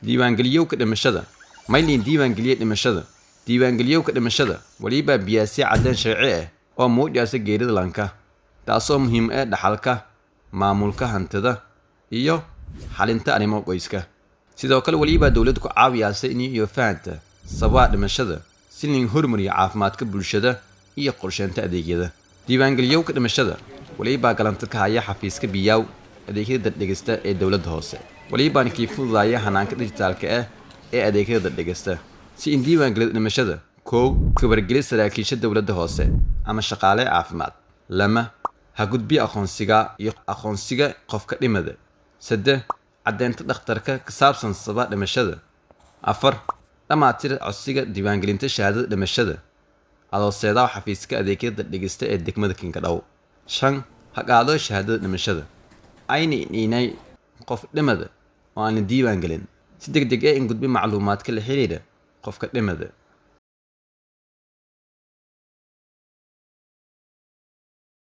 Diiwaangeliyowka dhimashada. Maylin diiwaangeliye dhimashada. Diiwaangeliyowka dhimashada walibaa biyaasi caddeyn sharci ah oo muujinaysa geerida lanka, taasoo muhiim ah dhaxalka, maamulka hantida iyo xalinta arrimo qoyska. Sidoo kale walibaa dowladda ku caawiyaasa in iyo fahanta sababaha dhimashada si loo horumariyo caafimaadka bulshada iyo qorsheynta adeegyada. Diiwaangeliyowka dhimashada walibaa galanta ka haya xafiiska Biyaaw adeegyada dad-dhigista ee dowladda hoose, walibaana kii fududaaya hanaanka dijitaalka ah ee adeegyada dad-dhigista. Si in diiwaangelida dhimashada: 1, ka wargeli saraakiisha dowladda hoose ama shaqaale caafimaad. 2, ha gudbiya aqoonsiga iyo aqoonsiga qofka dhimada. 3, caddeynta dhakhtarka ka saabsan sababaha dhimashada. 4, dhammaantir codsiga diiwaangelinta shahaadada dhimashada adoo seedaha xafiiska adeegyada dad-dhigista ee degmada Kinkadhow. 5, ha qaado shahaadada dhimashada. Ayna inay qof dhimada oo aan la diiwaangelin, si degdeg ah in gudbi macluumaadka la xiriira qofka dhimada.